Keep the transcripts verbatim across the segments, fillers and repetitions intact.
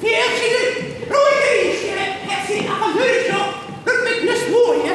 Feuch sinn, ruith a-rithist, a Phearsaidh, ach an turas seo, rud beag nas luaithe.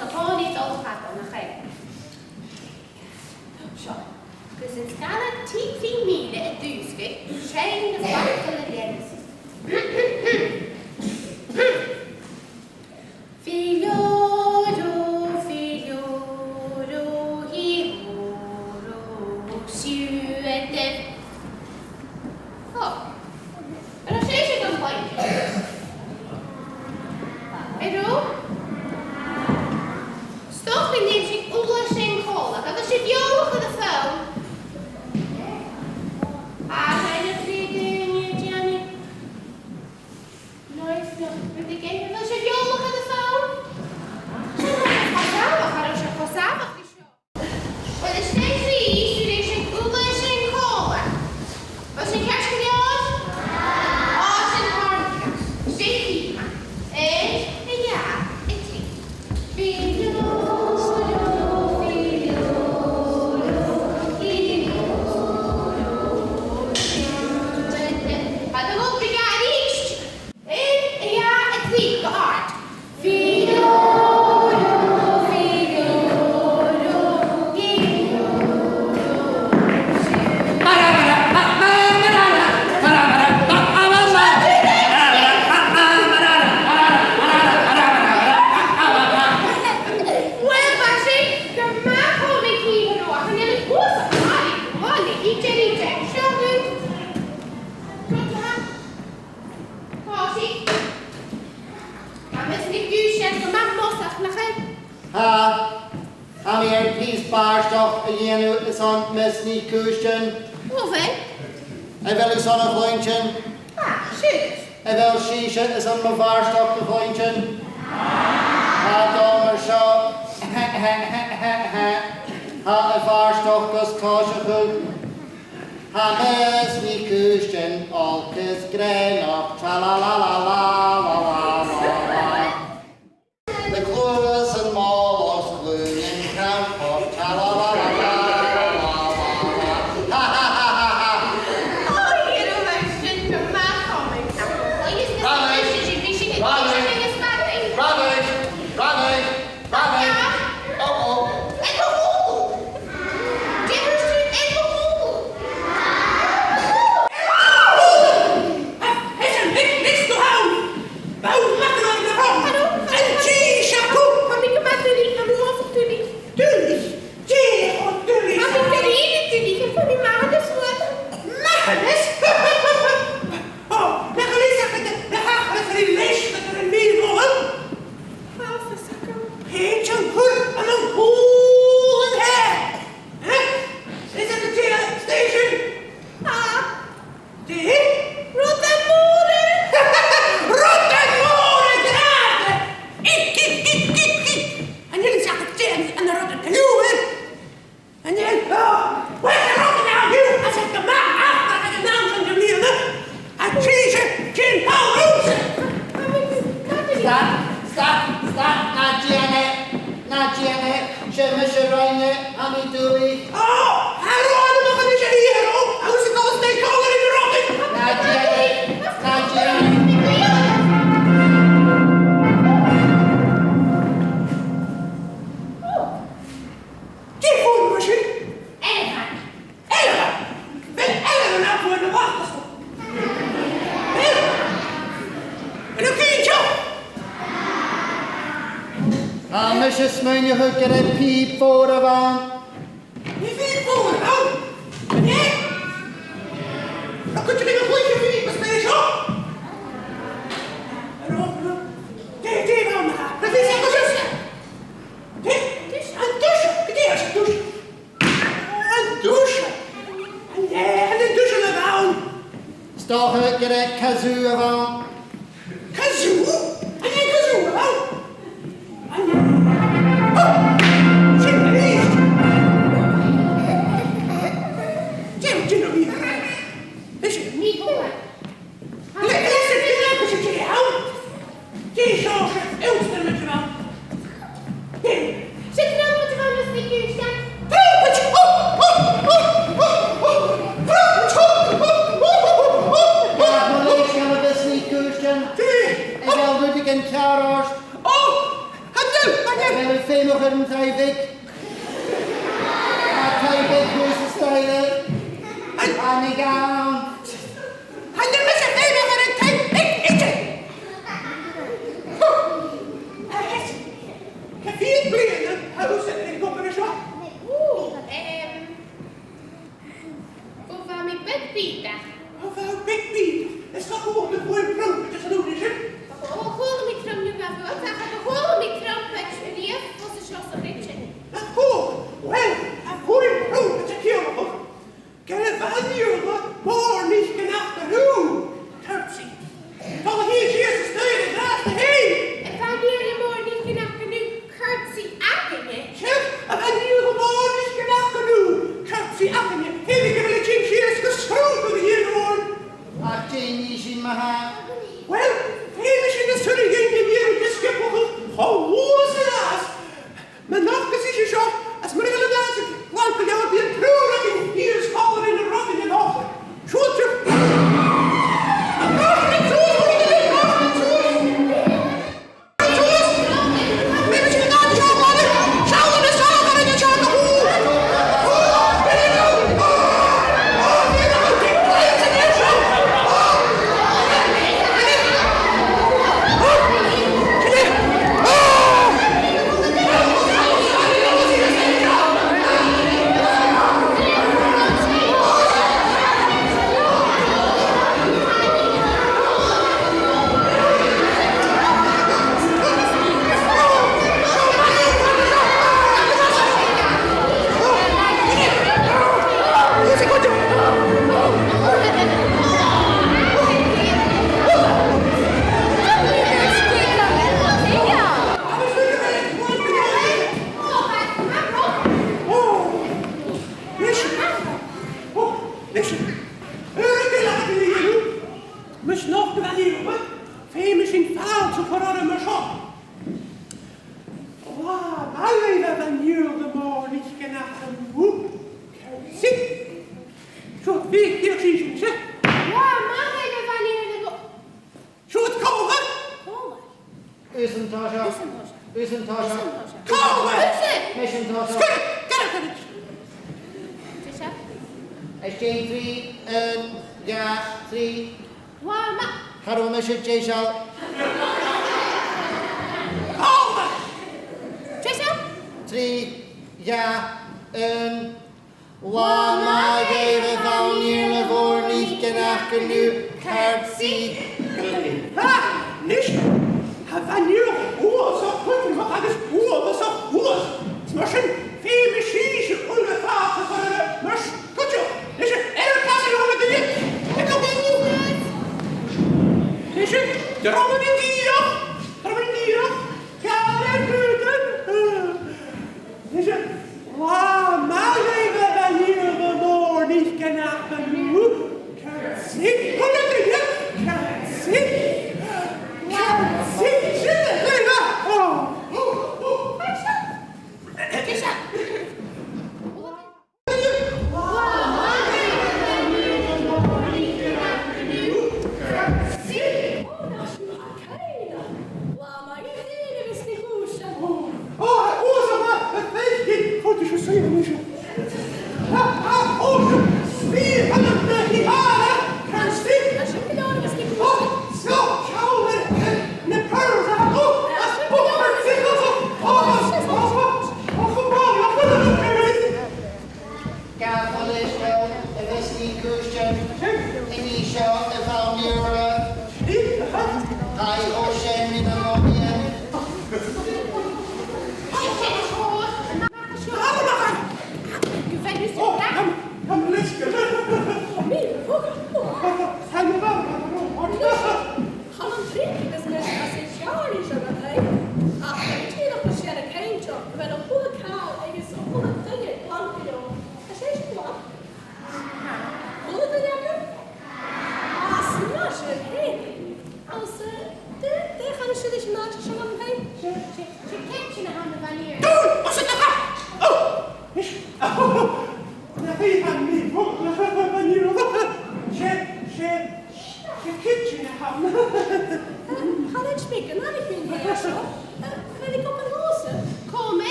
Tha còmhnaidh a' dol a chadal, nach eil? Seo. Gus an sgaradh tìogaidh mìle a dhùsgadh, seinn na faclan a leanas. Fi-lo-ro, fi-lo-ro, hi-ho-ro, siuthadaibh. Ò, an robh sibhse gam chluinntinn? An robh? 'S dòcha gun dèan sinn uile sin còmhla. A bheil sibh eòlach air a' fhonn? A bheil sibh eòlach air a' fhonn? No, is no, rud a dh'fheumas sibh eòlach air a' fhonn? Sin cho sàmhach, cha robh seo cho sàmhach ri seo. Uill, a-nis, a-rithist, sinn uile sin còmhla. A bheil sin ceart gu leòr? Ò, sin tàrr ceart. Sin e. Aon, a dhà, a trì. Fìor, fìor, fìor, fìor. Tha do bhòt beag a-rithist. Aon, a dhà, a trì, gu h-àrd. Fìor, fìor, fìor. Uill, bha sin gu math còmic an-diugh. Chan eil e uabhasach math, uill, idir, idir. Seo dhut. Seo dhut. Tòisich. Tha Miss NicIllEathain gu math mosach, nach eil? Tha. Tha mi air pìos bàrdachd a dhèanamh airson Miss NicIllEathain. Ò, a bheil? A bheil thu airson a chluinntinn? Ah, siuthad. A bheil sibhse airson mo bhàrdachd a chluinntinn? Tha, dol mar seo. Tha a' bhàrdachd gus coiseachd. Tha Miss NicIllEathain olc is gràineach, tra la la la la. Na cluasan mòr os glùin crann-poc, tra la la la la. Ha ha ha ha ha. Ò, a Dhia, a bheil sin gu math còmic. Rabbit! Rabbit! Rabbit! Rabbit! Rabbit! Oh, oh. Dè tha thu a' dèanamh? Here's a big mess to have. Bog mackerel in the pond. Hello. And cheese shampoo. Tha mi gu math duilich, tha mi uabhasach duilich. Duilich? Dè cho duilich? Tha mi gu math duilich, tha mi math air an smuain. Math air an s-, ò, nach eil fhios agad, nach eil fhios agad leis, nach eil mi mòr. Tha fhios agam. Thèid an cur ann an cùl an taigh. Eh? Is it the tail station? Ah. Dè? Rudan mòra! Rudan mòra, grànda! Ic, ic, ic, ic, ic! An eil fhios agad dè na rudan cruaidh? An eil? Ò, uill, tha rudan ann an-diugh, tha iad gu math achrach aig an àm seo dhen bhliadhna. A Chìse, cén t-àm a th' ann? Stad, stad, stad, na dèan e, na dèan e, 's e mise a rinn e, tha mi duilich. Ò, tha rud ann am facal a tha mise a' dol a dhèanamh, agus a' dol a-steach còmhla ri na rudan. Na dèan e, na dèan e. Dè am fuaim a bha sin? Elephant. Elephant! Bheil elephant ann am fuaim a bh' ann? Bheil? Bheil thu cinnteach? Tha mise a' smaoineachadh gur e pìob mhòr a bh' ann. Am pìob mhòr a bh' ann? An e? An cuala tu riamh pìob mhòr mar seo? An robh, an robh? Dè, dè bh' ann? An robh fios aig duine? Dè? An duise? Dè tha an duise? An duise? An e, an e duise a bh' ann? 'S dòcha gur e kazoo a bh' ann. Kazoo? An e kazoo a bh' ann? An e? Ò! Sin a-rithist. Dè an duine a bh' ann? Is e mi. Le, le, le, le, le, le, le, le, Dè seòrsa ionnsramad a bh' ann? Dè? 'S e trumpet a bh' ann, a Mhiss NicIllEathain. Trumpet! Ò, ò, ò, trumpet! Ò, ò, ò, ò, ò, ò, ò. Nach eil leisgeul, a Mhiss NicIllEathain? Dè? A bheil rudeigin ceàrr ort? Ò, chan eil, chan eil. A bheil thu Feumach air an taigh-bheag. An taigh-bheag shuas an staidhre. Thàinig e ann. Chan eil mise feumach air an taigh-bheag idir. Cò mheud bliadhna a tha thusa air an obair seo? Ù, em, Bho bha mi beag bìodach. Bho bha thu beag bìodach? Is cha chuala mi fuaim trumpaidean san ùine sin. Ò, chuala mi trumpaidean, bha, bha, bha, chuala mi trumpaidean a-riamh, bho seo sa chidsin. Nach chuala? Uill, tha fuaim trumpaidean a' ciallachadh gur e a' Bhean-Iarla Mòr NicAnnain Dubh. Curtsy. Dol a thighinn sìos an staidhre an-dràsta fhèin. A' Bhean-Iarla Mòr NicAnnain Dubh, curtsy againne. Seadh, a' Bhean-Iarla Mòr NicAnnain Dubh, curtsy againne. Feumaidh gu bheil a' tighinn sìos gu srùdadh a dhèanamh oirnn. Ach dè nì sinn ma-thà? Uill, feumaidh sinn na suirghichean a dhèanamh de sgioblachadh cho luath 's a ghabhas. Ma nochdas sibh seo, is mura bheil an t-àite glan gu leòr, bidh an triùir againn shìos far a bheil na rodain a' dol. Siuthad, siuthad. An càit an suas, an càit an suas. Mise nochd a' Bhean-Iarla, feumaidh sinn fàilte a chur oirre mar seo. Ò, math leibh, a Bhean-Iarla Mòr NicAnnain Dubh. Curtsy. Siuthad, bidh, bidh sinn sin, seo. Ò, math leibh, a Bhean-Iarla Mòr. Siuthad, cò bha? Cò bha? Thusa an toiseach. Thusa an toiseach. Thusa an toiseach. Thusa an toiseach. Cò bha? Thusa! Mise an toiseach. Sgoinneil, sgoinneil, sgoinneil. Deiseil? Is dèan trì, aon, dhà, trì. Ò, math. Cha robh mise deiseil. Cò bha? Deiseil? Trì, dhà, aon. Ò, math leibh, a Bhean-Iarla Mòr NicAnnain Dubh, curtsy. Ah, a-nis, tha a' Bhean-Iarla uabhasach cudromach agus uabhasach shuas. Is mar sin, feumaidh sibhse uile fàilte a chur oirre mar sgoinneil. A-nis, air ur casan, a h-uile duine. Air ur casan. A-nis, drumainn dìreach, drumainn dìreach. Gabh air cùisean. Mise, ò, math leibh, a Bhean-Iarla Mòr NicAnnain Dubh. Curtsy, a h-uile duine, curtsy. Curtsy, sin e, sin e. Ò, ò, ò.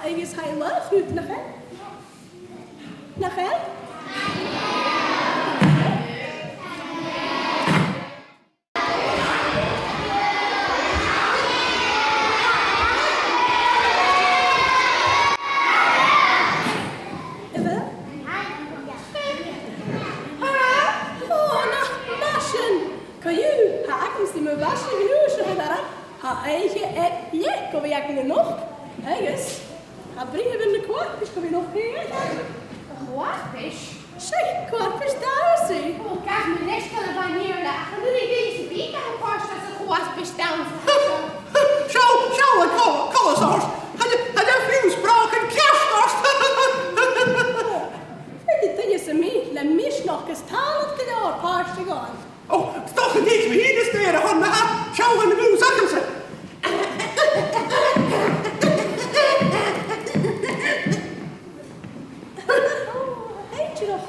Agus tha e laghach dhut, nach eil? Nach eil? A bheil? Tha? Ò, nach math sin! Co-dhiù, tha agamsa mo mhaise a-nis, a charaid. Tha oidhche air leth gu bhith againn a-nochd. Agus tha bruidhinn air na co-fharpais gu bhith a-nochd. A' cho-fharpais? Seadh, co-fharpais Dannsa. Ò, gabh mo leisgeul, a Mhamaidh Iarla, ach an urrainn dhuinn a bhith a' pàirt anns a' cho-fharpais Dannsa? Seall, seall an co-, coltas ort. Chan eil, chan eil fiù 's brògan ceart ort. Faodaidh duine sam bith le misneachd is tàlant gu leòr pàirt a ghabhail. Ò, 's dòcha nach eil mi fhìn as t-fheàrr a th' ann na tha, seall na bùird agamsa. Ò, Peter, ach,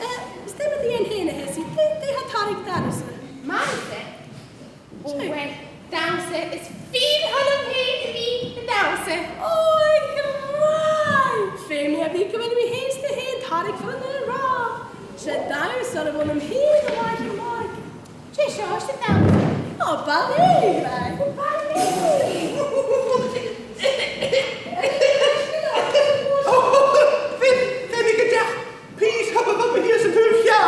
eh, 's dè mu do dheidhinn fhèin, a Sheosaidh? Dè, dè tha a' tarraing dhut-sa? Mar sin. Ò, uill, Dannsa, is fìor thoil leam fhèin a bhith a' dannsa. Ò, a ghràidh! Feumaidh mi a bhith gu bheil mi fhìn 's tu fhèin a' tarraing feadhainn an-dràsta. 'S e dannsa a bh' annam fhìn an latha a-màireach. Dè seòrsa dannsa? Ò, ballet, a ghràidh. Ballet! Feumaidh, feumaidh gu deach pìos cupa bhupa shìos an taobh seo.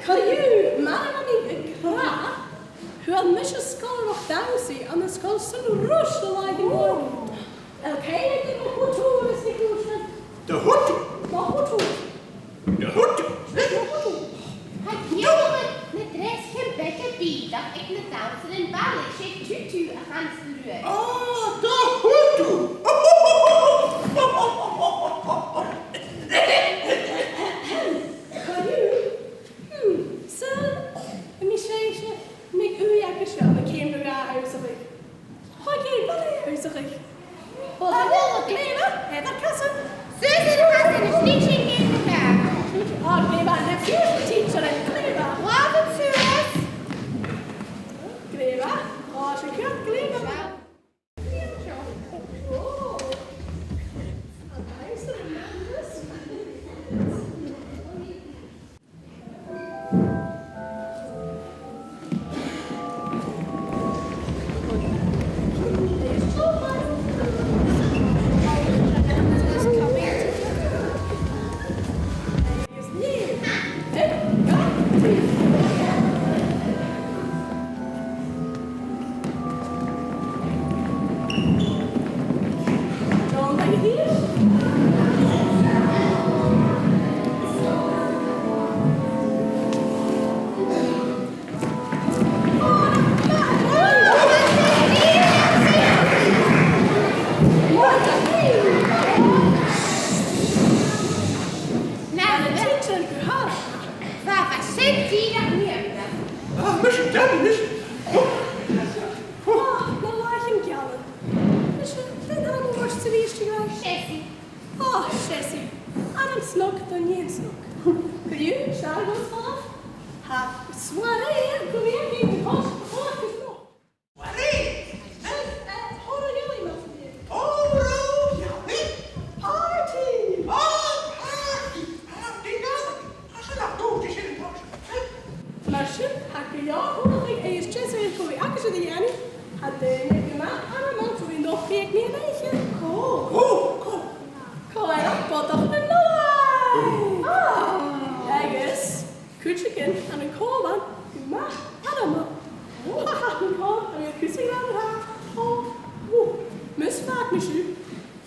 Co-dhiù, mar a bha mi ag ràdh, fhuair mise sgoilearachd dannsa ann an sgoil Saint Rose an latha a-màireach. A bheil cuimhne agad air mo thutu is na cùisean? Do thutu? Mo thutu. Do thutu? Mo thutu. Tha ceangal na dreasaichean beaga bìodach aig na dannsairean ballet, 's e tutu a chanas tu riutha. Ah, do thutu! Co-dhiù, hmm, saoil, am bi sibhse, am bi ùidh agaibh seo, a' ceum no dhà ionnsachadh? Thog e, bhuel, ionnsachadh. Bhuel, bhuel, glè mhath, air ur casan. Suas air ur casan, is nì sinn ceum no dhà. Ò, glè mhath, na fìor teacher, glè mhath. Làmhan suas. Glè mhath, ò, 's e ceart, glè mhath. Bha, bha sin dìreach neo-bhrèagha. Ah, mise deas a-nis. Ah, na làithean geala. Mise, dè an t-ainm a th' ort a-rithist, a ghràidh? Seosaidh. Ò, Seosaidh. Ainm snog do nighean snog. Co-dhiù, 's fheàrr dhomh falbh. Tha soirée gu bhith againn an toiseach a-nochd. Soirée? Eh, eh, tòrr a' gheallaidh, mas e. Tòrr a' gheallaidh? Party! Ò, party! Party Gàidhlig! Tha sin a' dol gu sin an toiseach. Mar sin, tha gu leòr ullachadh agus deasachadh gu bhith agaibhse ri dhèanamh. Tha daoine gu math anmoch gu bhith a-nochd aig meadhan-oidhche. Cò? Cò? Cò? Cò air ach Bodach na Nollaig! Ah! Agus cuideigin ann an còmhlan gu math anmoch. Ò, ha, ha, an còmhlan a bha cus an-dràsta. Ò, ò, mus fàg mi sibh.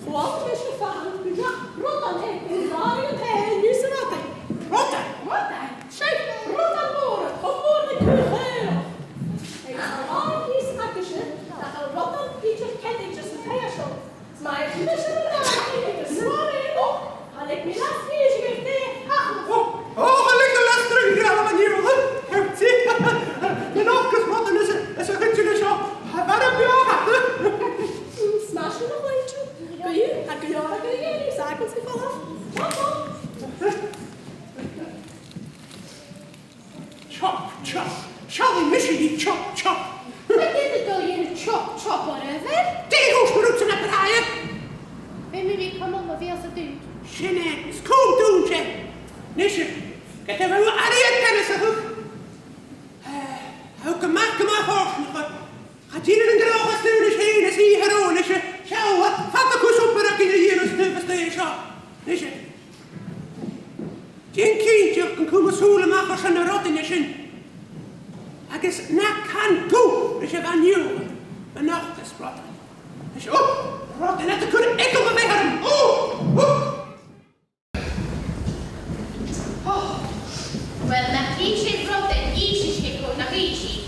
Chuala mise fhèin gu bheil rudan aig an dàrna taigh an-diugh sa mhadainn. Rudan? Rudan? Seadh, rudan mòra, cho mòr ri cù-chaorach. Agus tha an dòchas agaibhse nach eil rudan idir ceadaichte san taigh seo. 'S ma tha mise na dàrna taigh gu soirée a-nochd, cha leig mi leas-aois gu dè thachair. Ò, ò, cha leig thu leas-aois gu dè thachair. Ceart, tha. An nochdadh rudan às a, às a' chuid seo, tha fear beò. 'S math sin, a chlann. Rud nach eil a' cur eagal a bhith orm. Ò! Ò! Uill, nach inns sibh rud, inns sibh, nach inns sibh?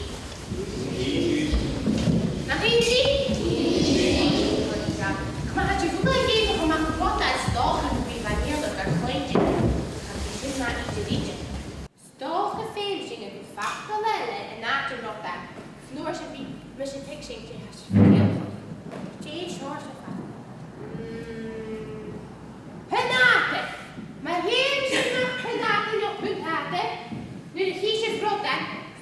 Nach inns sibh? Chan eil sibh a' faireachdainn gu bheil rud a' dol a-mach, 's dòcha gum bi an fheadhainn eile gar cluinntinn. Tha sin math idir, idir. 'S dòcha feumaidh sinn a bhith a' fàgail eile an àite rud, 's an uair sin bidh mise a' tuigsinn dè tha sibh a' ciallachadh. Dè seòrsa fàgail? Mm, puntàta! Ma tha sibh a' faireachdainn nach puntàta, nuair a chì sibh rud, 's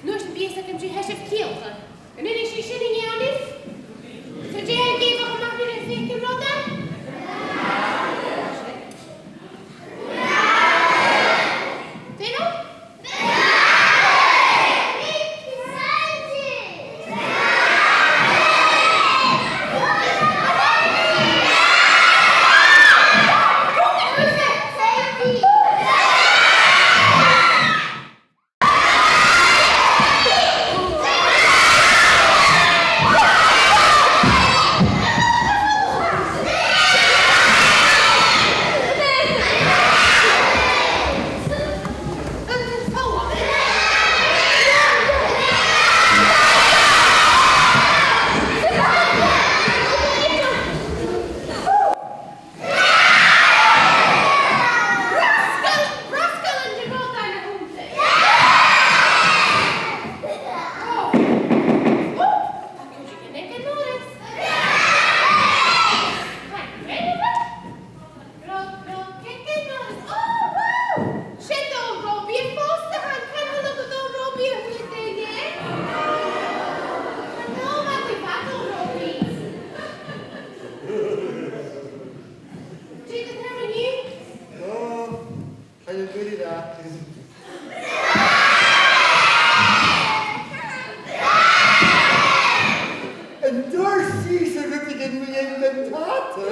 an uair sin bidh fhios agaibh dè tha sibh a' ciallachadh. An urrainn dhuibh sin a dhèanamh? So dè an giomach a th' ann nuair a chì sibh rud? Dè no? Rascal! Rascal an-diugh, a Dhòmhnaill. Ò! Ò! Tha cuideigin aig an doras. Tha cuideigin aig an doras. Ò, wow! Sin Dòmhnall Robaidh a-bhos a th' ann. Chan eil gu Dòmhnall Robaidh a' dol a dh'obair. Chan eil, ma-thà, Dòmhnall Robaidh. Dè do bheachd, a Dhòmhnaill? Ò, chan eil mi ag ràdh. An tuirt sibhse rudeigin mu dheidhinn buntàta?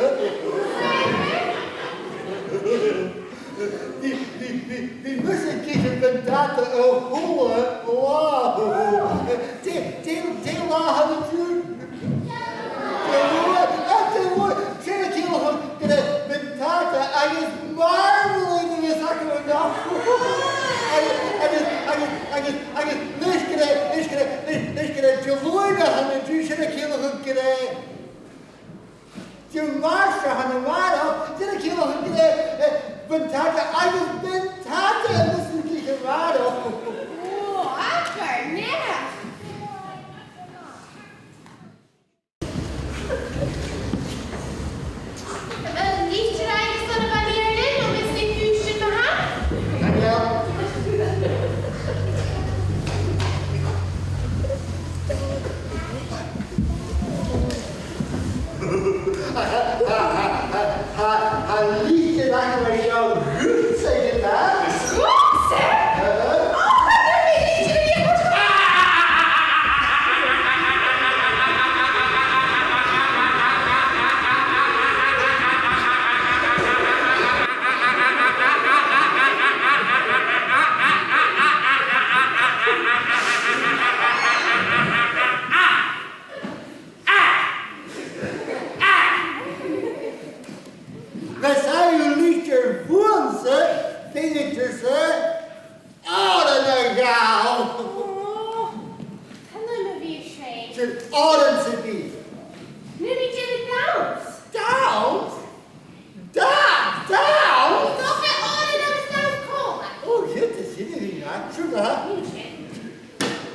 Bidh, bidh, bidh, bidh mise ag ithe buntàta a h-uile latha. Dè, dè, dè an latha a tha an-diugh? Diluain, ah, Diluain, sin a' ciallachadh gur e buntàta agus marmalade a bhios agam a-nochd. Agus, agus, agus, agus, agus, leis gur e, leis gur e, leis, leis gur e Diluain a th' ann an-diugh, sin a' ciallachadh gur e Dimàirt a th' ann a-màireach, sin a' ciallachadh gur e, eh, buntàta agus buntàta a bhios mi ag ithe a-màireach. Ò, abair neach! A bheil litir agaibh son a' bhan-iarlainn, no am bi sibh a' cur sin ma-thà? Chan eil. Tha, tha, tha litir agam an seo dhutsa, a Dhòmhnaill. Dhutsa? Aha. Ò, chan eil mi litir a dhìth. Mas e litir bhuamsa, feumaidh tusa òran a ghabhail. Ò, chan eil mi a' faicinn. Sin òran sam bith. Nì mi dèanamh dannsa. Dannsa? Dannsa? Dannsa? Dannsa, òran agus dannsa còmhla. Ò, sin, sin a bhitheas. Siuthad. Nì mi sin.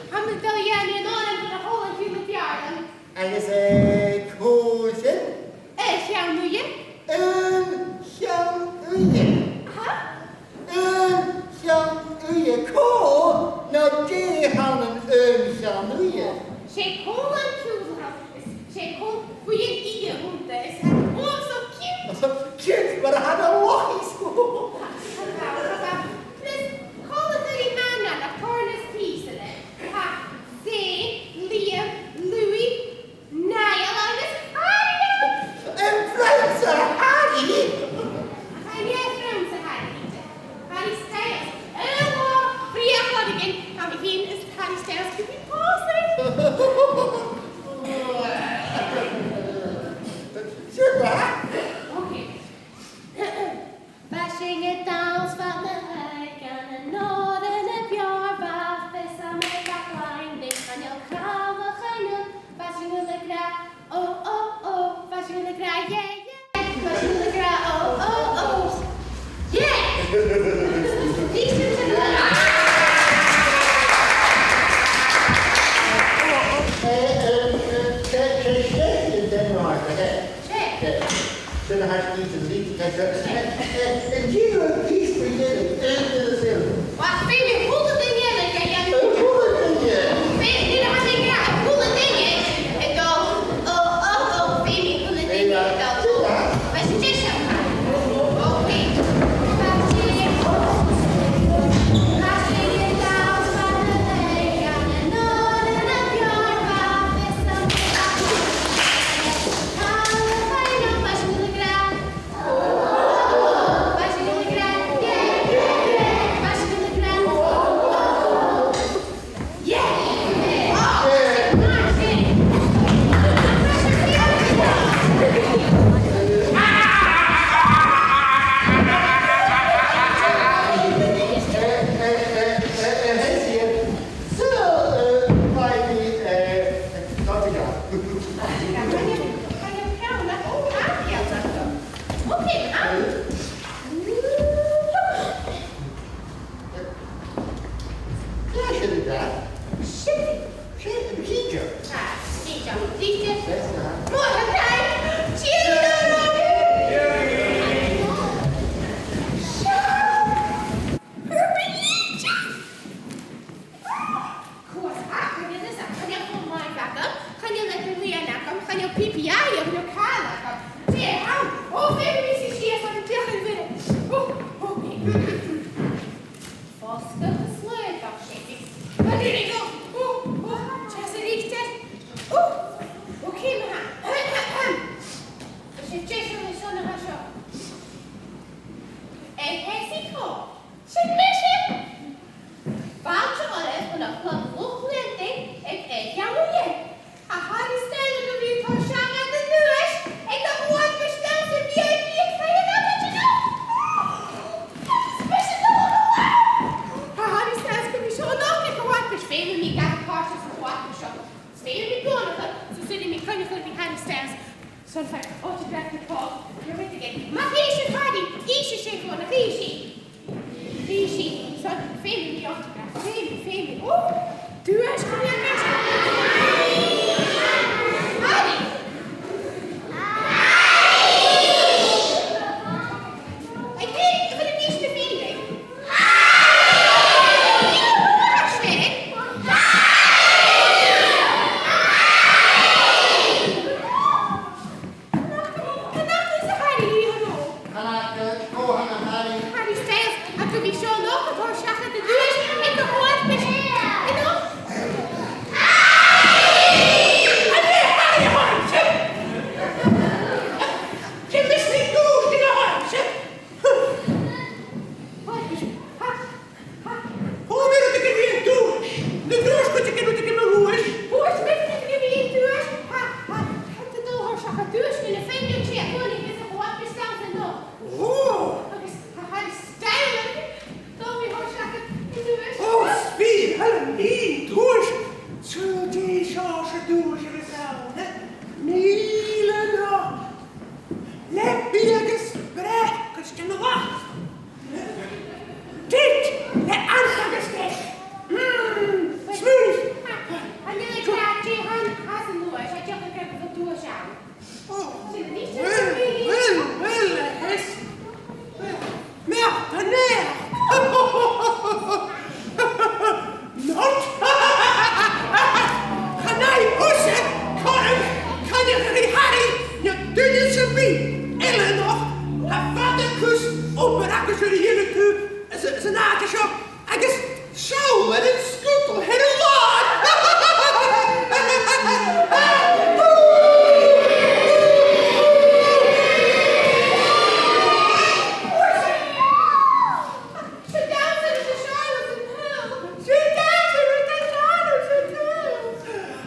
Tha mi a' dol a dhèanamh an òran far a h-uile cùl a' bheàrn. Agus, eh, cò sin? Eh, Seann Uidhe. An Seann Uidhe? Aha. An Seann Uidhe. Cò no dè Okay. Bha sinn a' dannsa fad na h-oidhche, an òran a b' fheàrr, bha fios agam air gach line, ach chan eil càil a' choinneamh. Bha sinn uile ag ràdh, "Oh, oh, oh," bha sinn uile ag ràdh, "Yeah, yeah," bha sinn uile ag ràdh, "Oh, oh, oh, yeah." Bha sinn uile ag ràdh. Eh, eh, eh, 's e, 's e, 's e Denmark, eh? 'S e. Sin a tha sinn a' dèanamh, eh, eh, an dèidh a bhith a' dèanamh, eh, eh, eh. Uill, feumaidh a h-uile duine a dhèanamh. A h-uile duine. Feumaidh, nì mi a h-uile duine a dhol, oh, oh, oh, feumaidh a h-uile duine a dhol. Bheil sibh deiseil? Okay. Cò tha sin a' dol? Sibh. Sibh, an teacher. Ah, teacher, teacher. Yes, ma'am. Mòran taing. Cheers, everybody. Sibh. Cò às a tha sibh? Chan eil fòn-làimhe agam, chan eil eadar-lìon agam, chan eil P P I agam, no càil agam. Dè th' ann? Ò, feumaidh mi suidhe sìos an deireadh a' bhliadhna. Ò, ò, ò. Fosgladh is slaodadh, Seonaidh. There you go. Ò, ò, deas a-rithist. Ò, ò, cò mu dheidhinn? Is e deas a-rithist, seo na tha seo. Eh, Tessie, cò? Sin mise! Fàilte oirbh chun a' chluich luchd-leantainn aig Oidhche Mhaoil. Tha Harry Styles gu bhith a' toirt seachad an duais aig a' cho-fharpais dannsa V I P aig Fèill an Abhainn an-diugh. Is mise an duine a th' ann. Tha Harry Styles gu bhith seo a-nochd aig a' cho-fharpais. Feumaidh mi gabhail pàirt sa cho-fharpais seo. Is feumaidh mi buannachadh, so 's urrainn dhomh coinneachadh ri Harry Styles. Son fhaighinn autograph no càil, no rudeigin. Ma chì sibh Harry, innsibh seo, no chì sibh. Chì sibh, son, feumaidh mi autograph, feumaidh, feumaidh. Ò, duais, chan eil mi. Harry! Aig dè a bheil an duais a' faighinn? Chan fhaca mi Harry, you know. Chan fhaca, cò tha Harry? Harry Styles, agus bha e seo a-nochd a' toirt seachad an duais aig a' cho-fharpais, you know. An e Harry a th' ann an seo? Cò ris a tha an duais a' tighinn a-nall an seo? Harry, ha, ha. Cò mheud a gheibh an duais? An duais, cò mheud a gheibh an duais? Cò mheud a gheibh an duais? Ha, ha. Tha iad a' dol a thoirt seachad an duais, nì na fèidh an tì a' fònadh gus a' cho-fharpais dannsa a-nochd. Ò! Agus tha Harry Styles, dol a thoirt seachad an duais. Ò, 's fìor thoil leam duais. Saoil dè seòrsa duais a bhios ann, eh? Mìle no le biadh agus breac agus gin a' bhàs. Dìt le ann agus deis. Mm, smooth. An e gràdh dè th' anns an duais, a' dèanamh gu bheil duais ann? Ò, uill, uill, uill, a Thessie. Meal do naidheachd. Not. Chan fhaigh thusa cothrom coinneachadh ri Harry no duine sam bith eile a-nochd. Tha fada cus obair agaibhse ri dhèanamh, a thaobh, às, às an àite seo, agus seall air an sgudal air an làr.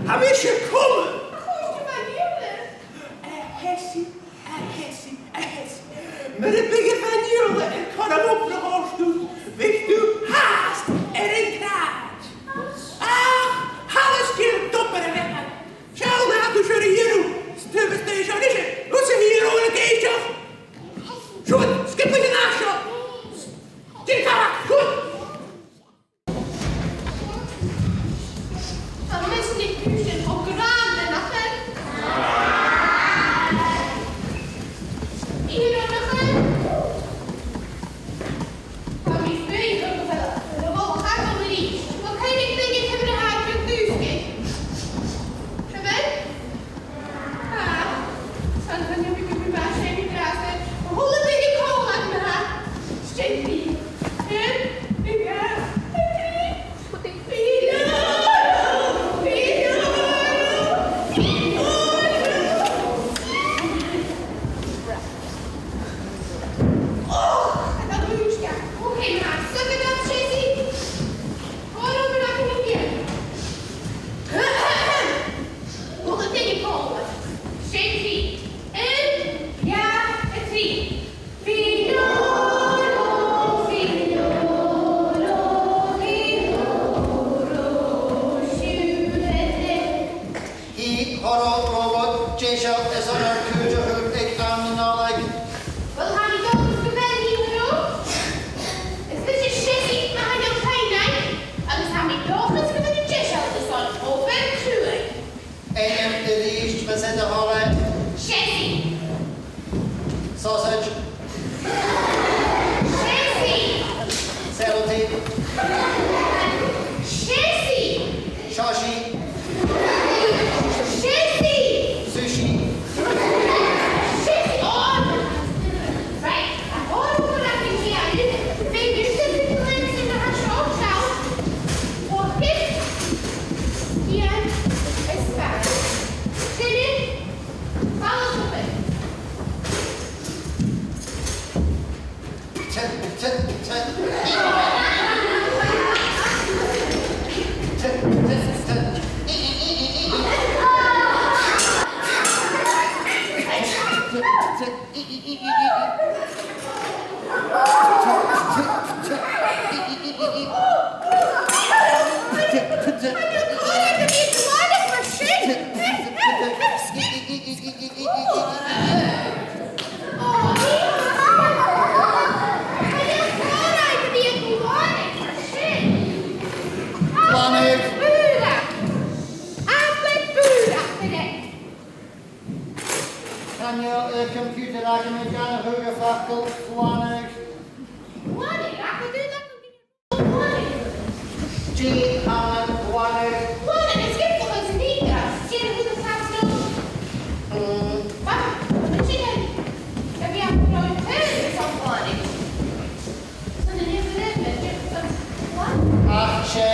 Tha mise coma. A Thessie, eh, Mura biodh am fèin-iarla air cothrom obrach a thoirt dhut, bhiodh tu fhathast air an craid. Ach, thalla sgil d' obair, a Bheathag. Seall na tha thu air a dhèanamh, 's tu a-staigh an seo a-nis, thusa a tha ag èisteachd. Siuthad, sgioblaich an àird seo. Dè tha, siuthad. Tha mise na cùisean cho grànda, nach eil? Iarr orm a chur. Tha mi a' smaoineachadh gu bheil, gu bheil a' chadal a-rithist. Bheil cuimhne agaibh ciamar a tha e a' dùsgadh? A bheil? Ah, 's ann, chan eil mi gu bhith math sin an-dràsta. A h-uile duine còmhla, ma-thà. Seo sinn. Aon, dhà, trì. Bidh e, bidh e, bidh e. Oh, a' dol a dhùsgadh. Okay, ma-thà, suidh gu dol, Seosaidh. Còrr obair againn a-nis. Uill, a' tighinn còmhla. Seo sinn. Aon, dhà, trì. Fìor, fìor, fìor, siuthad. Hi, thoir dhomh robot deiseil airson ar cuideachadh aig àm na Nollaig. Uill, tha mi an dòchas gu bheil, a Sheosaidh. Is mise Seosaidh, ma tha thu a' tuigsinn, agus tha mi an dòchas gu bheil thu deiseil airson obair chruaidh. Ainm a-rithist, mas e do thoil e. Seosaidh. Sausage. Seosaidh. Sellotape. Seosaidh. Sushi. Seosaidh. Sushi. Seosaidh. Oh. Right. An còrr obair againn a dhèanamh. Feumaidh sinn a bhith a' cluinntinn na tha seo, seall. Bucaid, sgian is spàin. Sin e. Fàilte dhuibh. Chan eil, eh, computer agam a' dèanamh dhomh facal, glanadh. Glanadh, ach an do dh'fhaodadh tu glanadh? Dè tha ann an glanadh? Glanadh, is cinnteach gun do dh'fhaodadh, dè an rud a tha seo? Mm. Ba, an sin e, a bhith a' cruinneachadh airson glanadh. Ach 's e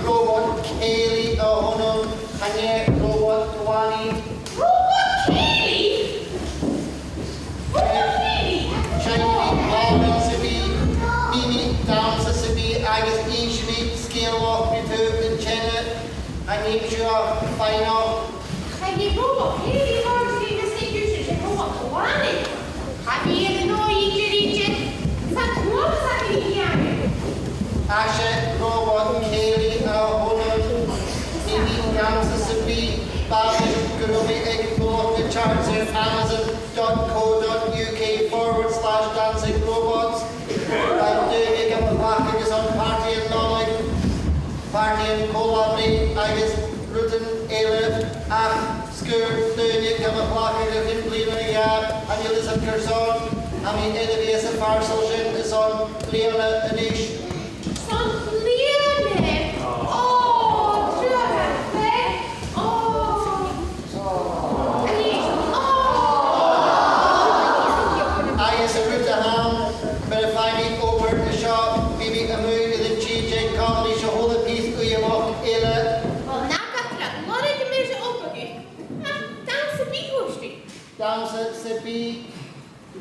robot cèilidh a th' annam, chan e robot glanaidh. Robot cèilidh? Robot cèilidh? 'S e, bidh bàidhean sam bith, mìnidh dannsa sam bith agus innsidh mi sgeulachd ri taobh an teine, an aimsir fhaighneachd. Chan e robot cèilidh a th' ann, 's e robot glanaidh. Tha mi air an dòigh idir, idir. 'S an tuath a tha mi a' dèanamh. Tha seo robot cèilidh a th' annam. Nì mi dannsa sam bith, bha mi gu robh mi aig mullach na charts air Amazon dot co dot U K forward slash dancing robots. Bha daoine gam chleachdadh airson pàrtaidhean Nollaig, pàrtaidhean co-là-breith agus rudan eile, ach sguir daoine gam chleachdadh o chionn bliadhna no dhà, chan eil fhios agam carson, tha mi air a bhith sa pharsail sin airson bliadhna a-nis. Son bliadhna? Ò, trobhad, eh? Ò. Agus an rud a th' ann, mura faigh mi obair an seo, bidh mi a-muigh air an t-sèid aig Comedy 's a h-uile pìos uidheamachd eile. Uill, nach eil e ro làidir mise obair dhut. Ach dannsa bìdh, thuirt thu. Dannsa sam bith.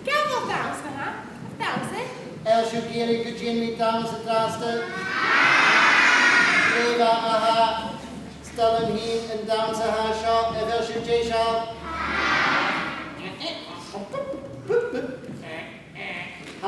Gabh dannsa, ha? Dannsa. A bheil sibh ag iarraidh gun dèan mi dannsa an-dràsta? Glè mhath, ma-thà. 'S toil leam fhìn an dannsa a tha seo, a bheil sibh deiseil?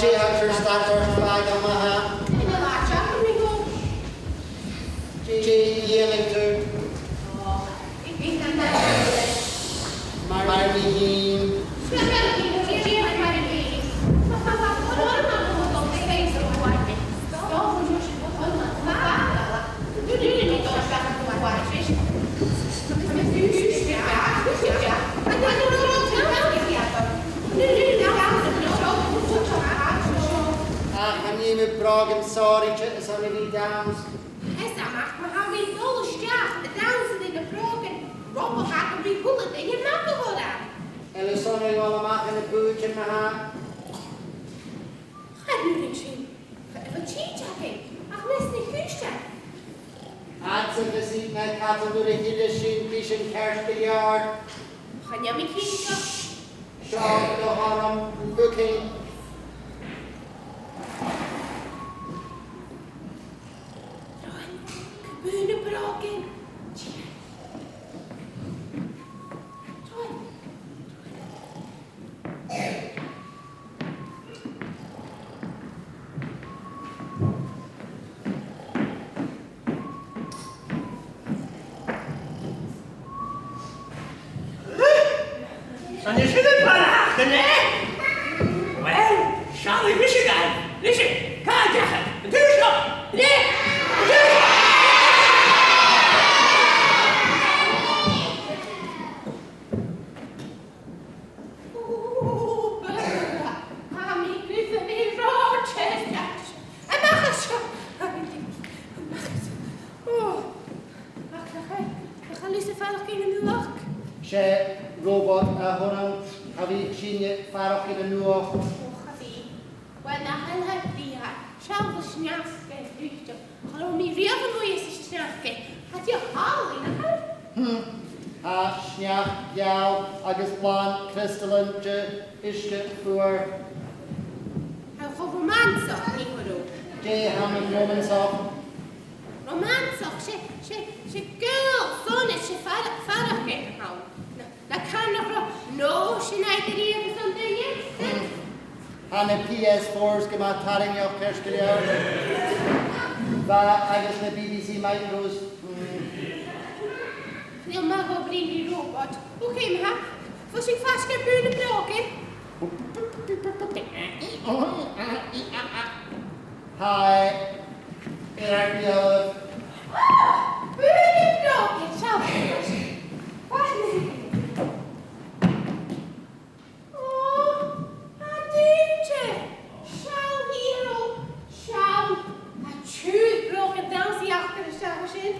Dè tha sibh a' dèanamh, a mhàthair? Dè dhèanadh tu? Mar mi fhìn. Ach, chan eil mi brògan sònraichte airson a bhith a' dannsa. Is a-mach, ma tha mi a' dol a-steach a dhannsa ri na brògan, robh a' chànan ri a h-uile duine a-mach a' chòmhradh. Uill, 's ann a' dol a-mach ann am bùithtean, ma-thà. Chan urrainn sin. Bha tìde againn, ach nas na cùisean. Ach 's e bhios iad na cànan nuair a thilleas sinn, bidh sinn ceart gu leòr. Chan eil mi cinnteach. Seo do dh'orm, cooking. Ron, cò bu na brògan? An e sin am barrachd, an e? Uill, seallaidh mise dhuibh. Nise, càit an deach iad? An taobh seo? An e? An taobh seo? Tha mi gu bhith ro teasachadh. A-mach à seo! A-mach à seo! Ò, ach nach eil, nach eil thusa a' faireachdainn an uabhas? 'S e robot a th' annad, cha bhi sinne a' faireachdainn an uabhas. Ò, cha bhi. Uill, nach eil e brèagha, seall an sneachda a' ruith. Cha robh mi riamh a-muigh anns an t-sneachda. Tha e dìreach thall, nach eil? Hmm. Tha sneachd gheal agus làn criostalan de uisge fuar. Tha e cho romansach, a Dhòmhnaill. Dè th' ann an romansach? Romansach, 's e, 's e, 's e gaol sona, 's e faireach-, faireachdainn a th' ann. Na, na can nach robh, no, sin agad riamh airson duine. Hmm. Tha na P S fours gu math tarraingeach, ceart gu leòr. Bha, agus na B B C Micros. Mm. Chan eil mi cho brèagha ri robot. Ò, ciamar a tha? Bheil sinn faisg air bùth nam brògan? Tha e air ar beulaibh. Ah! Bùth nam brògan, seall. Ò, a dhuine! Seall, a Dhòmhnaill, seall! Tha triùir brògan dannsaidh aca a-staigh an sin.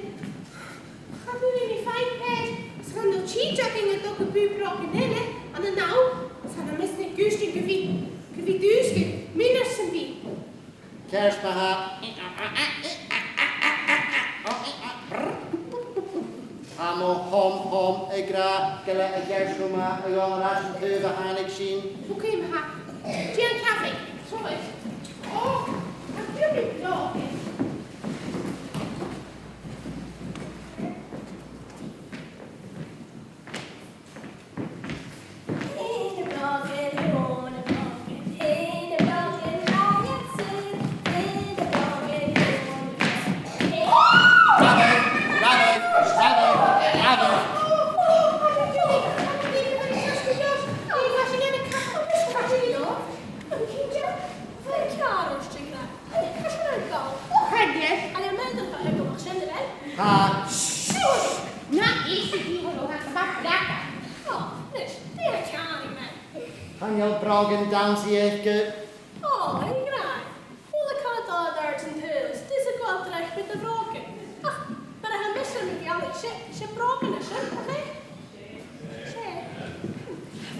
Cha b' urrainn dhomh faighinn pàirt, 's chan eil tìde againn a' dol gu bùth brògan eile ann an àm, 's tha mi a' smaoineachadh gu bheil, gu bheil dùisg air mionaid sam bith. Ceart ma-thà. Tha mo thom-thom ag ràdh gu bheil e a' gearradh seo a-mach a dhol air ais an taobh a thàinig sinn. Ò, ciamar a tha? Dèan cabhaig. Trobhad. Ò, tha e gu math brògan. Tha. Siuthad! Na èist ri Dhòmhnaill, tha e gu math breacach. Ò, a-nis, dè tha ceàrr, a ghràidh? Chan eil brògan dannsaidh aice. Ò, a ghràidh. Uill, a' coimhead air adhart an taobh, 's tusa a' gabhail dreach bhon a' bhrògan. Ach, mar a tha mise air mo bheulaibh, 's e, 's e brògan a tha sin, nach e? 'S e.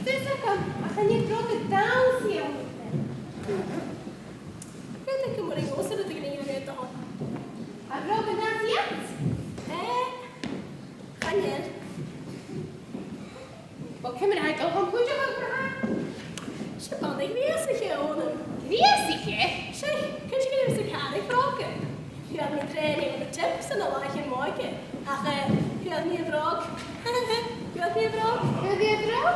Tusa a' gabhail, ach chan e brògan dannsaidh a th' ann. Creididh gu math ri ghosair a tha a' gnìomh air do shon. A bhrògan dannsaidh? Eh, chan eil. Uill, ciamar a tha e a' dol dhomh cuideachadh, ma-thà? 'S e banna greusaiche a th' annam. Greusaiche? 'S e, ciamar a tha fios agad, a' càradh bhrògan. Fhuair mi trèanadh bho na Tips anns na làithean mòra, ach, eh, fhuair mi a' bhròg. Fhuair mi a' bhròg. Fhuair thu a' bhròg?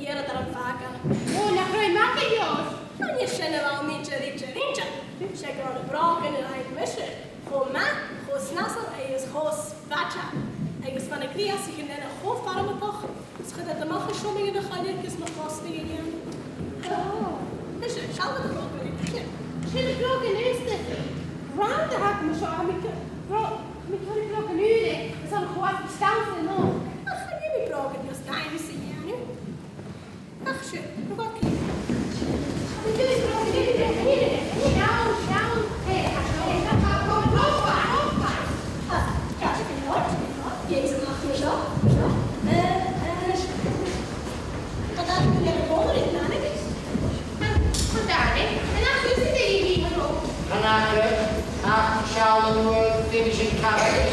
Iarradh orm fàgail. Ò, nach robh e math gu leòr? Chan e sin a bha mi a' dèanamh, a' dèanamh. 'S e gun robh na brògan a rinn mise cho math, cho snasail agus cho sgiobalta. Agus bha na greusaichean eile cho farmadach. 'S chuir iad a-mach a' seòmar dhan a' choille gus mo chosnadh a dhèanamh. Ò. Nise, seall na brògan a th' ann. Sin na brògan aosta. Grand a th' agam an seo, tha mi gu, bro-, tha mi gu bhith brògan ùra, is ann a' coimhead stàmh an-diugh. Ach chan eil mi brògan gus dannsa a dhèanamh. Ach siuthad, gu bhith clì. Chan eil, ach seall an uair a bhios sinn a' cabadaich.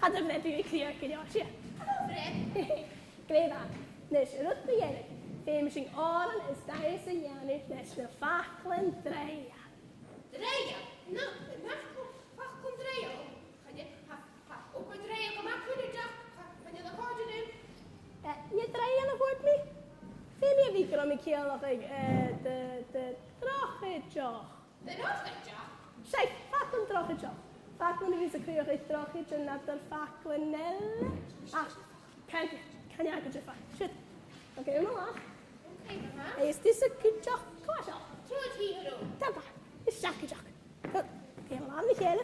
Cha do bhreab mi a' chrìoch gu leòr, seadh. Glè mhath. Nis, an rud mu dheireadh, feumaidh sinn òran is dannsa a dhèanamh leis na faclan draoidheil. Draoidheil? Na, na, faclan draoidheil? Chan eil, tha, tha obair draoidheil gu math cunnartach, chan eil a' còrdadh rium. Eh, an e draoidheil a thuirt mi? Feumaidh mi a bhith gu robh mi a' ciallachadh, eh, de, de drochaid. Drochaid? Seadh, faclan drochaid. Faclan a bhios a' cruthachadh drochaid an eadar faclan eile. Ach, chan, chan eil agad ri fhaicinn. Siuthad. Ok, an-dràsta. Ok, ma-thà. Agus tusa cuideachd, cò às a tha thu? Trobhad, a Thighearna. Tha, is seachad. Tha, tha, an làmh na chèile.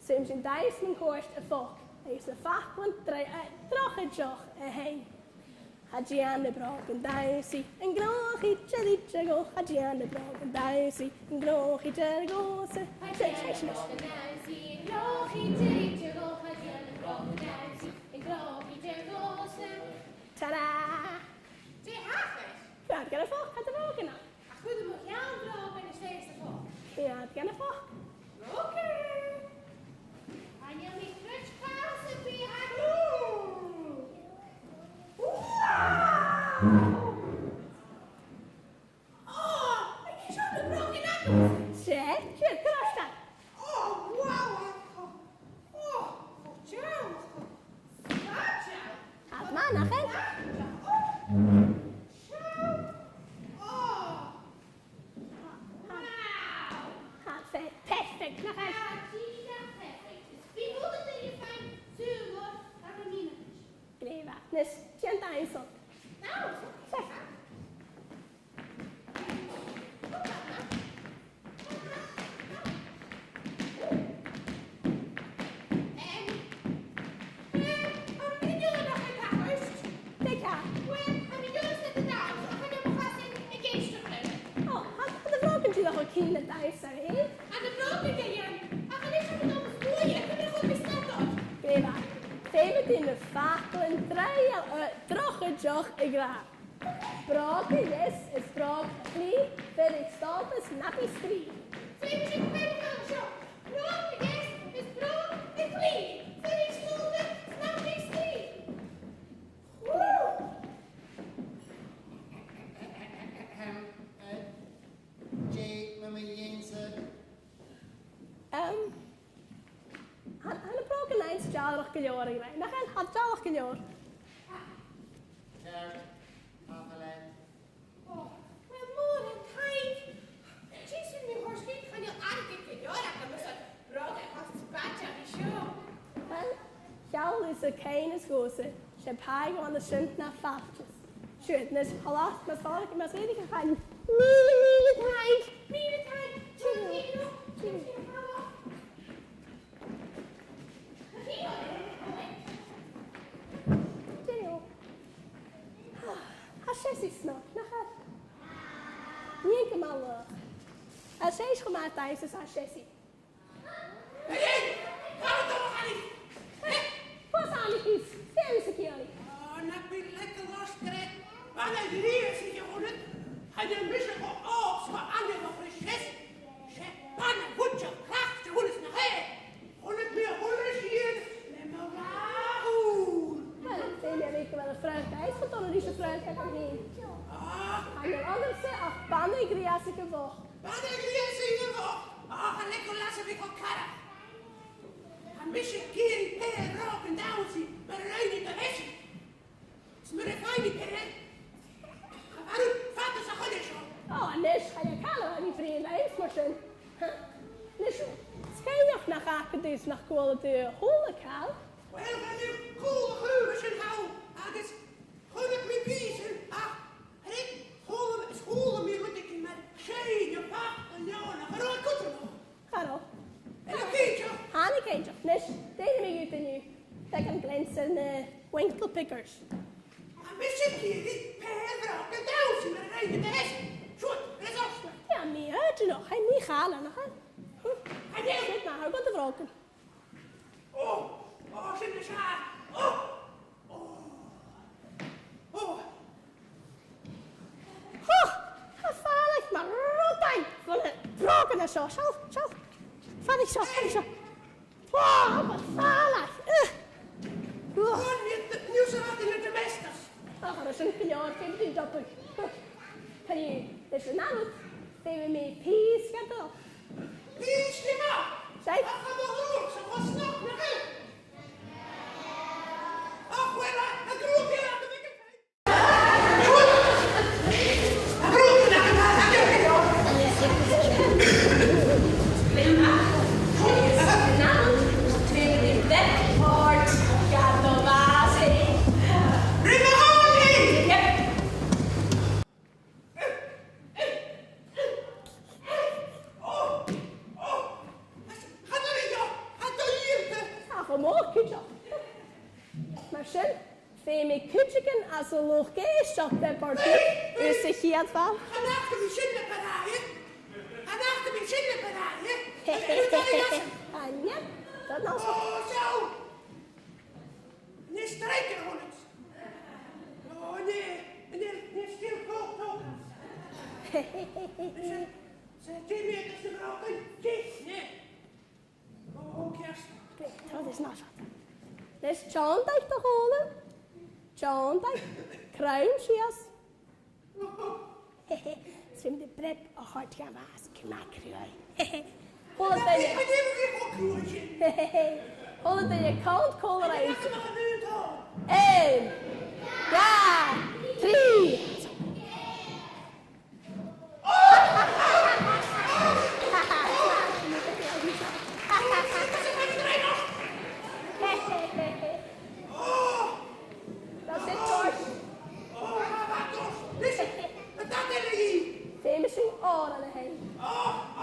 Seo sinn dannsa mun cuairt a' phoc. Agus na faclan dra-, eh, drochaid a th' ann. Cha dèan na brògan dannsa, an gnothach idir idir a' ghnothach, cha dèan na brògan dannsa, an gnothach idir a' gnothach. Seadh, seadh, seadh. Ta-da! Dè thachair? Bha iad gu math phoc, cha do bhrògan iad. Ach chuir thu mo cheann brògan a-steach sa phoc. Bha iad gu math phoc. Ok. Chan eil mi a' creidsinn gu bheil mi a' faireachdainn. Wow! Oh, an e seo na brògan agad? Seadh, seadh, gu dearbh. Oh, wow, oh, oh, oh, dearmad, oh, dearmad. Tha iad math, nach eil? Oh, seo. Oh. Wow. Tha iad perfect, nach eil? Tha iad perfect. Is bidh mi a' dol a dh'fhaighinn sùil air a' mhionaid. Glè mhath. Nis, dèan dannsa. Dannsa? Seadh. Dè tha? Ò, tha, tha na brògan dìreach a' ciallachadh dannsa fhèin. Glè mhath. Feumaidh tu na faclan draoidh-, eh, drochaideach a ràdh. Bròg a dheas is bròg a chlì, fuirich stòlda 's snap i strì. Feumaidh sinn cuimhneachadh air seo. Bròg a dheas is bròg a chlì, fuirich stòlda 's snap i strì. Woo! Ahem, eh, dè mu mo dheidhinn-sa? Ehm, tha, tha na brògan fhèin deàlrach gu leòr, a ghràidh. Nach eil, tha iad deàlrach gu leòr. Ceart, tapadh leat. Ò, uill, mòran taing. Dìreach, mi fhìn, chan eil airgead gu leòr agam airson brògan cho spaideil ri seo. Uill, cheal thusa cuimhneas dhòmhsa, 's e pàigheadh a th' ann an sin na failteas. Siuthad, nis, tha e math, mas fheàrr, mas fheàrr dhuibh a chàil. Mìle, mìle taing, mìle taing. Cheerio. Cheerio. Cheerio. Tha Seosaidh snog, nach eil? Nì e gu math laghach. Tha Seosaidh cho math dannsa 's a tha Seosaidh. Hey, hey! Càit a bheil Annie? Hey! Cò às a tha Annie? Dè tha thusa a' ciallachadh? Ò, nach bi leig a losgadh. Bana-ghriasaich a th' annad. Chan eil mise cho òg 's a bha Annie nuair a chaidh Seosaidh. 'S e bana-bhuidseach craicte a th' annad, nach e? Chunnaic mi a h-uile sìon le mo dhà shùil. Uill, feumaidh e bhith gu bheil a' phraoch, is gu dona ris a' phraoch agam fhìn. Ah. Chan eil annamsa ach bana-ghriasaich a bhochd. Bana-ghriasaich a bhochd? Ach, chan eil e gu leas a bhith cho carrach. Tha mise ag iarraidh paidhir bhrògan dannsa mar a rinn mi do Sheosaidh. 'S mura faigh mi paidhir, cha mhòr fada 's a choinneamh seo. Ò, a-nis, chan eil càil a bhith bruidhinn rinn mar sin. Nis, 's cuimhneach nach fhaca tu 's nach cuala tu a h-uile càil. Uill, bha mi a' cuala a' chraobh sin thall, agus chunnaic mi pìosan, ach thàinig, chuala, is chuala mi rudeigin mar seinnibh fada an leòna, cha robh e cudromach. Cha robh. Thàinig e cinnteach. Thàinig e cinnteach. Nis, dè nì mi dhut an-diugh? Beagan gleans air na Winklepickers. Tha mise a' Cìribh, pèar bhrògan dannsa mar a rinn mi. Siuthad, ris ort. Tha mi air, you know, tha mi a' call, nach eil? Tha mi air. Siuthad, ma-thà, gu do bhrògan. Ò, ò, sin na seann. Ò, ò, ò. Ho, tha fàileadh mar rudan bhon a' bhrògan a tha seo. Seall, seall. Fàileadh seo, fàileadh seo. Ò, tha fàileadh. Ugh. Ugh. Ò, nì, nì, nì, seo na domestos. Ach, tha sin gu leòr, feumaidh mi dol. Tha mi, leis an aon rud, feumaidh mi pìos a dhol. Pìos a dhol? Seadh. Ach, tha mo thròg-sa cho snog, nach eil? Ach, uill, a, a, grùpaidh a, a, a, a, a, a, Ach, a-mach cuideachd. Mar sin, feumaidh cuideigin às an luchd-èisteachd a bhith air a' chiad fhàil. Chan fhaca mi sin na b' fheàrr. Chan fhaca mi sin na b' fheàrr. An e? Dod nall. Ò, seadh. Nì straic air a h-uile. Ò, nì, nì, nì, stil cò, cò. Nì, sè, sè, dè mu dheidhinn na bhrògan, dè, nì. Ò, ceart. Great, tha thu nas fhaide. Leis, tionndaidh do chùlaibh. Tionndaidh. Crom sìos. Is feumaidh tu breab a thoirt dha bhàs, ciamar a cruaidh. A h-uile duine. A h-uile duine, count còmhla rinn. Aon, dhà, trì. That's it, George. Feumaidh sinn òran a sheinn. Ò,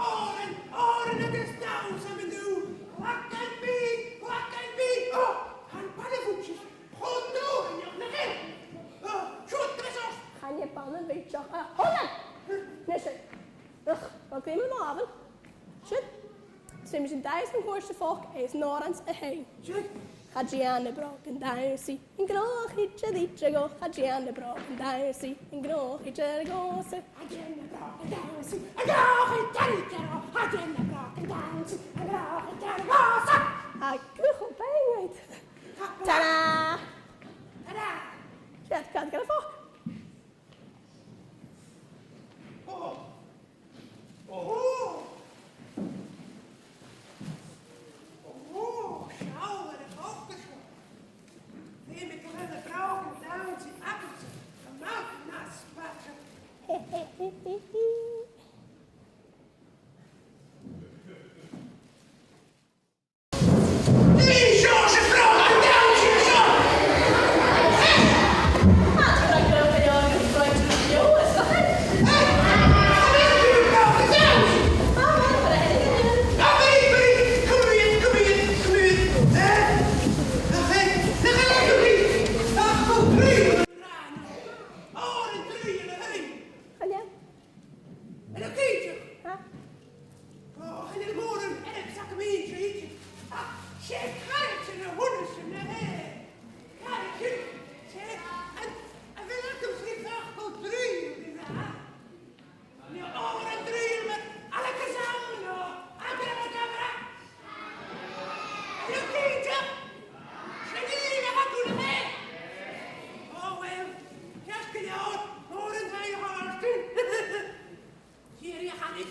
òran, òran agus dannsa, a Mhàiri. Clachan bìdh, clachan bìdh. Ò, tha am baile fucsin cho dòigheil, nach eil? Ò, siuthad, greas ort. Chan e banna bheag a th' ann. Nis, ach, tha grèim air m' àmhainn. Siuthad. Is feumaidh sinn dannsa mun cuairt sa phoc agus an òran a sheinn. Siuthad. Cha dèan na brògan dannsa, an gnothach idir idir dhomh. Cha dèan na brògan dannsa, an gnothach idir dhòmhsa. Cha dèan na brògan dannsa, an gnothach idir idir dhomh. Cha dèan na brògan dannsa, an gnothach idir dhòmhsa. Agus cho beag. Ta-da! Ta-da! Siuthad, càit a bheil am poc? Ò! Ò! Ò! Seall air a' phoca seo. Feumaidh gu bheil na brògan dannsa agamsa a-mach às na spàirle. Hello? Hello, Céide. Ha? Ò, chan eil mòran earbsa agam fhìn, seo idir. Ach 's e caraidean a th' annasan, eh? Caraidean, 's e, an, a bheil agam-sa ri faicinn cho draoidheil ri ràdh? Nì òran draoidheil mar Alakazam no Abracadabra. Hello, Céide. Sin e, nach eil thu na mé? Ò, uill, ceart gu leòr, mòran taing, a chàirdean. Tìoraidh, a charaid.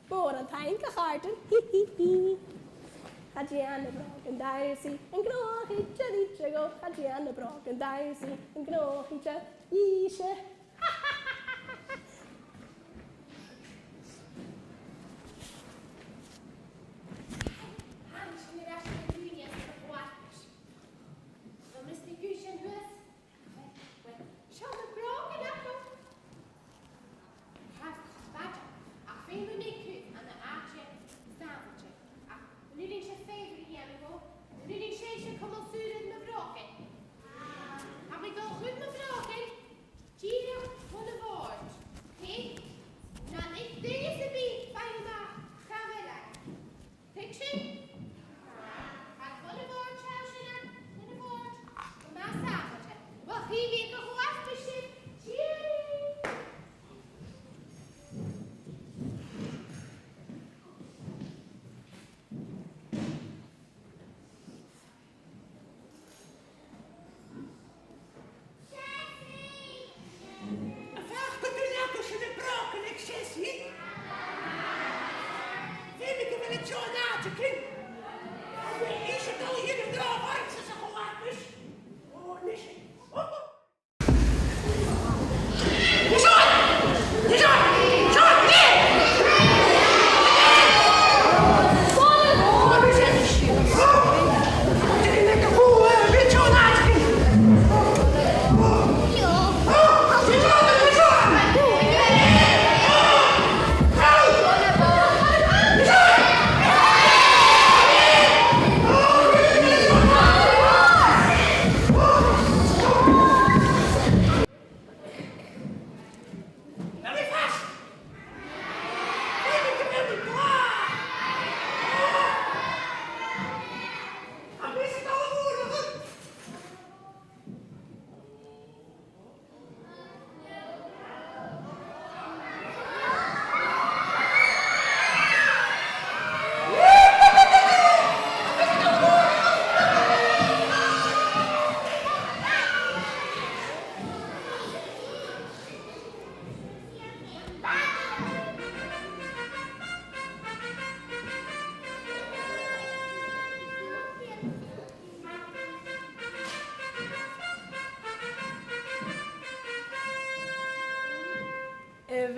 Mòran taing, a chàirdean. Hi, hi, hi. Cha dèan na brògan dannsa, an gnothach idir idir dhomh. Cha dèan na brògan dannsa, an gnothach idir dhòmhsa. Tha sinn air ais gu na daoine anns a' bhaile. Bheil mise ag ùisneachadh shuas? Uill, seo na brògan agam. Tha e math, ach feumaidh mi cuideachd an àite sàbhailte. Ach an urrainn sibh favour a dhèanamh dhomh? An urrainn sibhse cumail sùil air na brògan?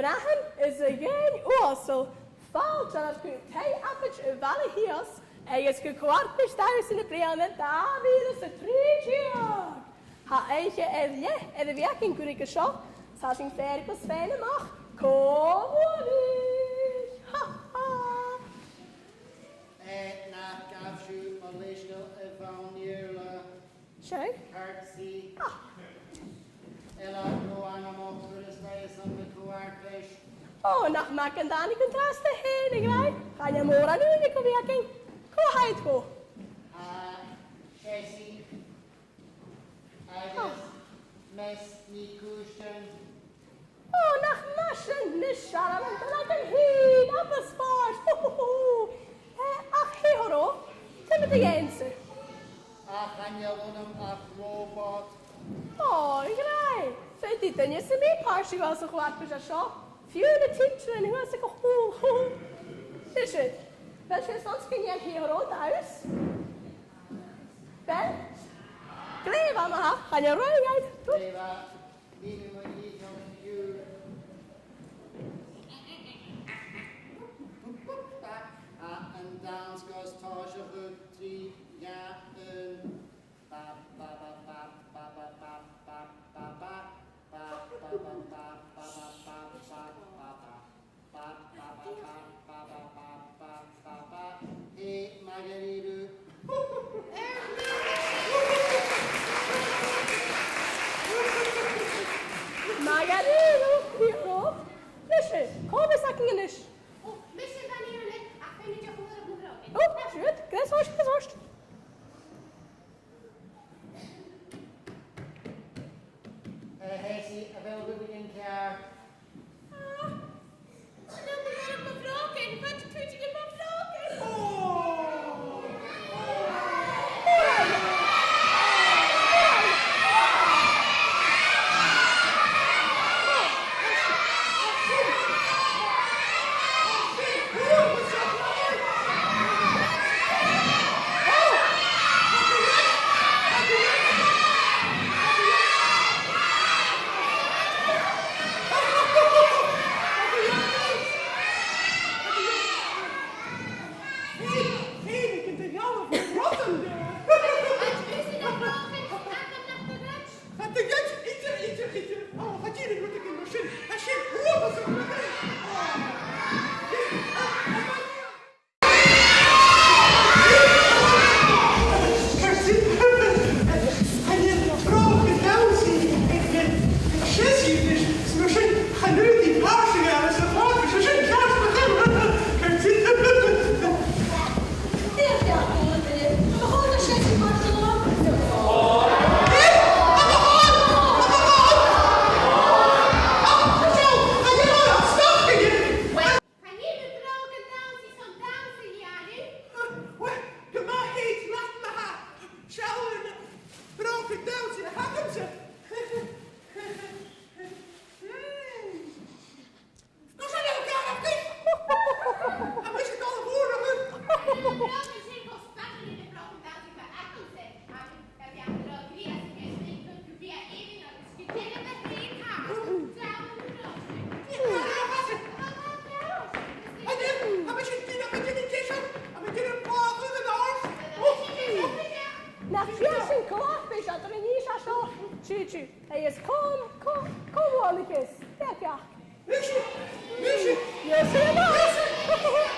Brathan is a' Ghleann Uasal, fàilte oirbh gu Taigh-abaid a' bhaile shìos agus gu co-fharpais dannsa na bliadhna dà mhìle 's a trì deug. Tha oidhche air leth air a bhith againn gu ruige seo, 's tha sinn a' faireachdainn fhèin a-mach cò bhuannaich. Ha, ha. Eh, nach gabh sibh mo leisgeul, a bhalaich, an Iarla? Sure. Courtesy. Ah. Uill, a Dhòmhnaill, a bheil thu a' cur a-steach airson na co-fharpais? Ò, nach math gun tàinig thu an-dràsta fhèin, a ghràidh. Chan eil mòran ùine gu bhith againn. Cò tha iad bho? Ah, Seosaidh. Agus Miss NicAoidh. Ò, nach math sin, Miss Sharon, an duilleag fhèin, abair spòrs. Hù, hù, hù. Eh, ach, hey ho ro, dè mu do dheidhinn-sa? Ach, chan eil annam ach robot. Ò, a ghràidh, faodaidh duine sam bith pàirt a ghabhail sa cho-fharpais a tha seo. Fiù na tidsearan shuas aig a' chùl. Hù, hù. Nise, a bheil sibh airson sgiobalta hey ho ro a-nis? Bheil? Glè mhath, ma-thà, chan eil ro mhath. Glè mhath, nì mi mo dhìcheall fiù. Ah, an dannsa gus tòiseachadh, trì, dhà, aon. Ba, ba, ba, ba. Hey, math dha-rìribh. Math dha-rìribh, a Dhia. Nise, cò bhios againn a-nis? Ò, mise a bh' ann an-dè, ach feumaidh mi dìreach a lorg mo bhrògan. Ò, siuthad, greas ort, greas ort. Eh, Sheosaidh, a bheil thu a' dol a dh'fhaighinn ceàrr? Ah, chan eil mi a' lorg mo bhrògan, bha mi a' tuiteam mo bhrògan. Ò! Tha thu gad, idir, idir, idir. Ò, tha dìreach rud againn mar sin. Tha sin uabhasach math. Ò. Chan eil brògan dannsa aig, aig Seosaidh a-nis, 's mar sin chan fhaod i pàirt a ghabhail sa chòrdas, 's sin ceart ma-thà. Nach fheàrr sin co-fharpais, a' dol a-nis à seo. Tì, tì. Agus cò, cò, cò bhuannaich? Dè ur beachd? Mise! Mise! Mise! Mise! Mise!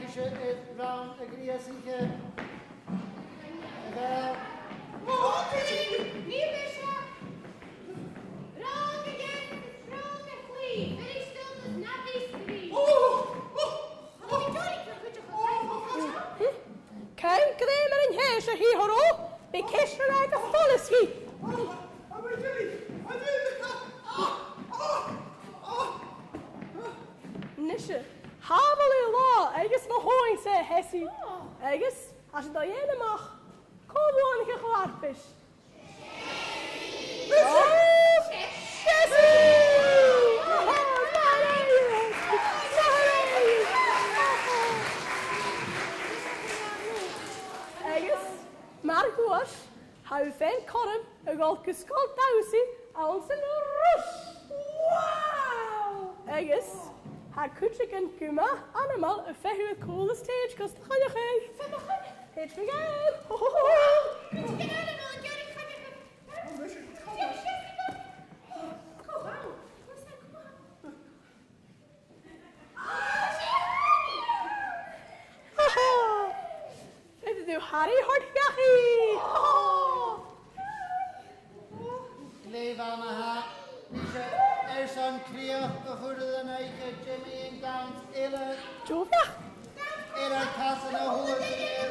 Ise air rann a' ghrìosaiche. A bheil... Nì mise rann a' ghrìosaiche is rann a' chlì. Very still does not be scream. Chan eil grèim air an tè seo a thighinn, bidh ceist air a bhith follaiseach. Nise, sàbhail an latha agus mo thòin-sa, a Sheosaidh. Agus, às an do dh'fhàg mi a-mach, cò bhuannaich a' cho-fharpais? Ò, Seosaidh! Ò, Seosaidh! Agus, mar ghuais, tha thu fhèin cothrom a dhol gu Sgoil Dhamhsaidh anns an Rùis. Wow! Agus tha cuideigin gu math ainmeil a' feitheamh air cùl an stage gus do choinneachadh. Feumaidh mi coinneachadh. Thèid mi gu... Wow! Cuideigin ainmeil ag iarraidh coinneachadh. Feumaidh tu Harry a thoirt dhachaigh! Glè mhath ma-thà. Nise, airson crìoch, bu chòir dhuinn oidhche Jimmy an dannsa eile. Deagh bheachd. Air an casan a chuala sinn air